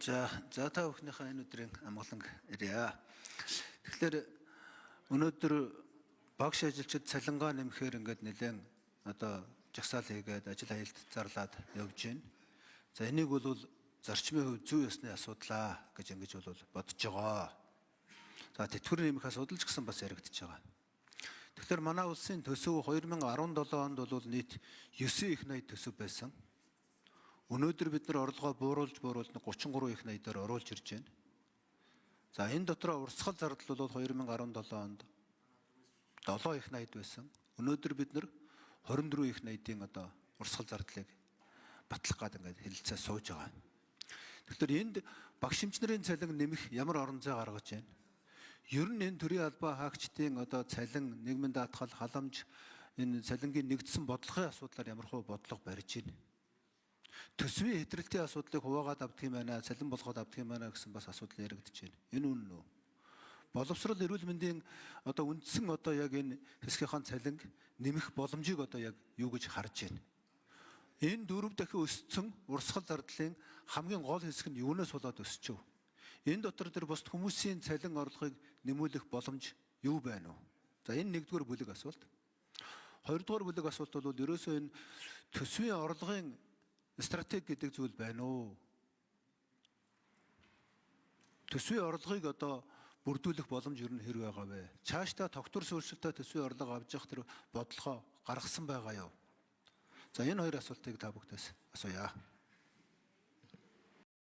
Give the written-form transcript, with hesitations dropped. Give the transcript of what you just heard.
За та бүхнийхээ энэ өдрийн амгаланг ирье. Тэгэхээр өнөөдөр багш ажилчид цалингаа нэмэхээр ингээд нэлээд одоо жагсаал хийгээд ажил аялалд зарлаад явж байна. За, энийг бол зарчмын хувьд зүй ёсны асуудлаа гэж ингэж бол бодож байгаа. За, тэтгэвэр нэмэх асуудал ч гэсэн бас яригдчихэж байгаа. Тэгэхээр манай улсын төсөв 2017 онд бол нийт 9 их 80 төсөв байсан. Өнөөдөр бид нар орлогоо бууруулж бууруулж 33 их 80 дээр оруулж ирж байна. За, энэ дотроо урсгал зардал бол 2017 онд 7 их 80 байсан. Өнөөдөр бид нар 24 их 80-ийн одоо урсгал зардлыг батлах гад ингээд хэлэлцээ сууж байгаа. Тэгэхээр энд багш эмч нарын цалин нэмэх ямар орон зай гаргаж байна? Ер нь энэ төрийн албаа хаагчдын одоо цалин, нийгмийн даатгал, халамж, энэ цалингийн нэгдсэн бодлогын асуудлаар ямар хуу бодлого барьж байна? Төсвийн хэтрэлтийн асуудлыг хуваагаад авдаг юм байна, цалин болгоод авдаг юм байна гэсэн бас асуудал яригдж байна. Энэ үнэн үү? Боловсрол, эрүүл мэндийн одоо үндсэн одоо яг энэ хэсгийнхаа цалинг нэмэх боломжийг одоо яг юу гэж харж байна? Энэ дөрөв дахин өссөн урсгал зардлын хамгийн гол хэсэг нь юунаас болоод өсчөв? Энэ дотор тэр бусд хүмүүсийн цалин орлогыг нэмүүлэх боломж юу байна вэ? За, энэ нэгдүгээр бүлэг асуулт. Хоёрдугаар бүлэг асуулт бол ерөөсөө энэ төсвийн орлогын стратеги гэдэг зүйл байна уу? Төсвийн орлогыг одоо бүрдүүлэх боломж ер нь хэр байгаа вэ? Цаашдаа тогтвор суурьшилтай төсвийн орлого авч явах тэр бодлогоо гаргасан байгаа юу? За, энэ хоёр асуултыг та бүхнээс асууя.